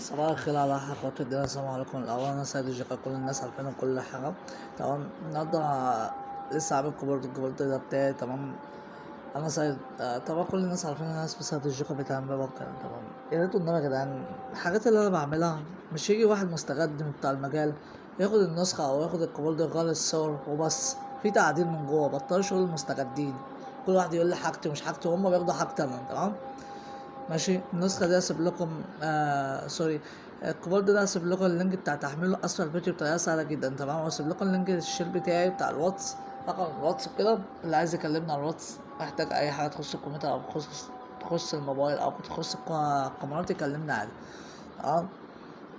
صباح الخير على أحلى اخوات الدنيا. السلام عليكم. الأول أنا سيد الجيكا، كل الناس عارفين كل حاجة. تمام، النهاردة لسه عامل keyboard، ال keyboard ده بتاعي. تمام، أنا سيد، طبعا كل الناس عارفين إن أنا اسمي سيد الجيكا بتاع امبابة وكده. تمام، يا ريت والنبي يا جدعان الحاجات اللي أنا بعملها مش يجي واحد مستجد من بتاع المجال ياخد النسخة أو ياخد ال keyboard يغير الصور وبس، في تعديل من جوه. بطلوا شغل المستجدين، كل واحد يقول لي حاجتي ومش حاجتي وهم بياخدوا حاجتي أنا. تمام ماشي. النسخة دي هسيب لكم، sorry، ال keyboard ده هسيب لكم ال link بتاع تحميله اسفل الفيديو بطريقة سهلة جدا. تمام، وهسيب لكم ال link ال share بتاعي بتاع الواتس، رقم الواتس كده، اللي عايز يكلمني على الواتس، محتاج اي حاجة تخص الكمبيوتر او تخص الموبايل او تخص الكاميرات يكلمني عادي.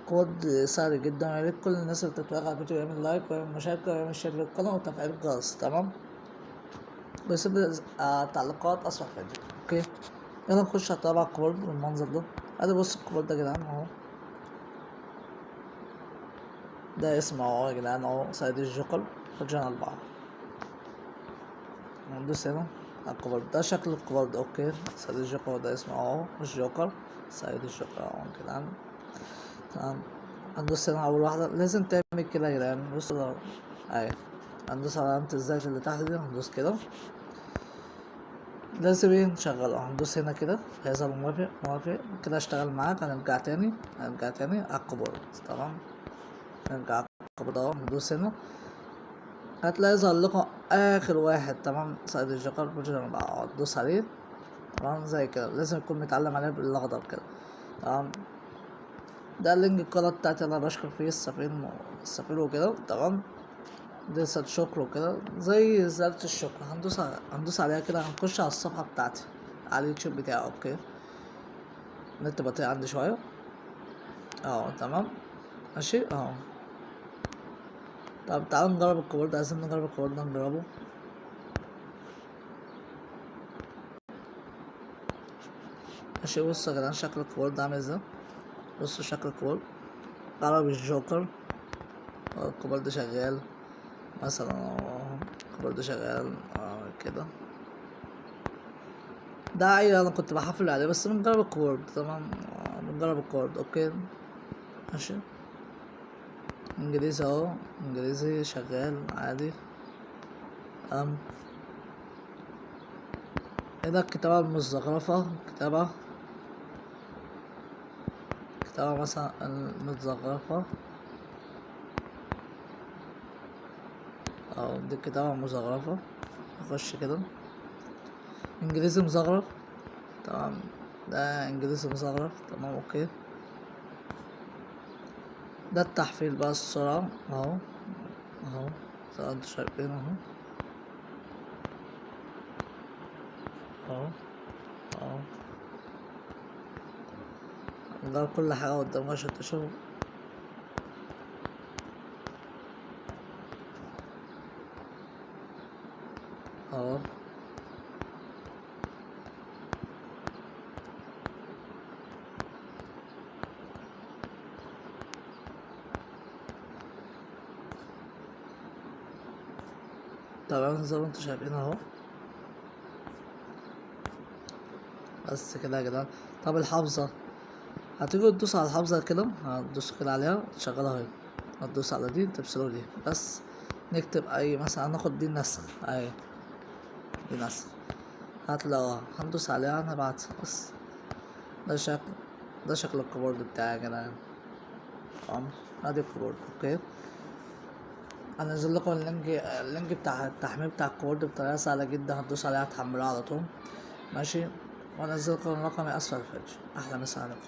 keyboard سهل جدا. يا ريت كل الناس اللي بتتفرج على الفيديو يعمل like ويعمل مشاركة ويعمل share للقناة وتفعيل الجرس. تمام، ويسيب تعليقات اسفل الفيديو. okay، يلا نخش على طبعا ال keyboard بالمنظر ده. ادي بص ال keyboard ده يا جدعان اهو، ده اسمه اهو يا جدعان اهو، سيد الجوكر version 4. ندوس هنا على ال keyboard، ده شكل ال keyboard. okay، سيد الجوكر ده اسمه اهو، مش جوكر، سيد الجوكر اهو يا جدعان. تمام، هندوس هنا اول واحدة، لازم تعمل كده يا جدعان. بص اهي، هندوس على علامة الزائد اللي تحت دي، هندوس كده، لازم ايه نشغله. هندوس هنا كده، هيظهر موافق موافق كده، اشتغل معاك. هنرجع تاني، هنرجع تاني على ال keyboard. تمام، نرجع على ال keyboard اهو، ندوس هنا هتلاقي يظهر لكم اخر واحد. تمام، سيد الجوكر version 4، تدوس عليه. تمام، زي كده، لازم يكون متعلم عليه بالاخضر كده. تمام، ده link القناة بتاعتي انا بشكر فيه السفير وكده. تمام، دي رسالة شكر وكده، زي رسالة الشكر. هندوس عليها كده، هنخش على الصفحة بتاعتي على اليوتيوب بتاعي. okay، النت بطيء عندي شوية. تمام ماشي. طب تعالوا نجرب ال keyboard، عايزين نجرب ال keyboard ده، نجربه. ماشي، بصوا يا جدعان شكل ال keyboard ده عامل ازاي. بصوا شكل ال keyboard عربي الجوكر، ال keyboard شغال مثلا ال keyboard شغال كده. ده ايوه انا كنت بحفل عليه، بس بنجرب ال keyboard. تمام، بنجرب ال keyboard. okay ماشي، انجليزي اهو، انجليزي شغال عادي. ايه ده الكتابة المزخرفة، كتابة مثلا المتزخرفة، اهو دي الكتابة المزخرفة. نخش كده انجليزي مزخرف. تمام، ده انجليزي مزخرف. تمام okay، ده التحفيل بقى، السرعة اهو اهو زي ما انتوا شايفين اهو اهو اهو. ده كل حاجة قدامك عشان تشوف. اهو تمام زي ما انتوا شايفين اهو. بس كده يا جدعان. طب الحافظة هتيجوا تدوسوا على الحافظة كده، هتدوسوا كده عليها تشغلها اهي، هتدوس على دي تفصلوا دي. بس نكتب اي مثلا، هناخد دي نسخ اهي، دي نسخ، هتلاقوها هندوس عليها هنبعتها. بس ده شكل ال keyboard بتاعي يا جدعان. تمام، ادي ال keyboard. okay، هنزل لكم ال link بتاع التحميل بتاع ال keyboard بطريقة سهلة جدا، هتدوس عليها هتحملوها على طول. ماشي، وانزل لكم رقمي اسفل الفيديو. احلى مسا عليكم.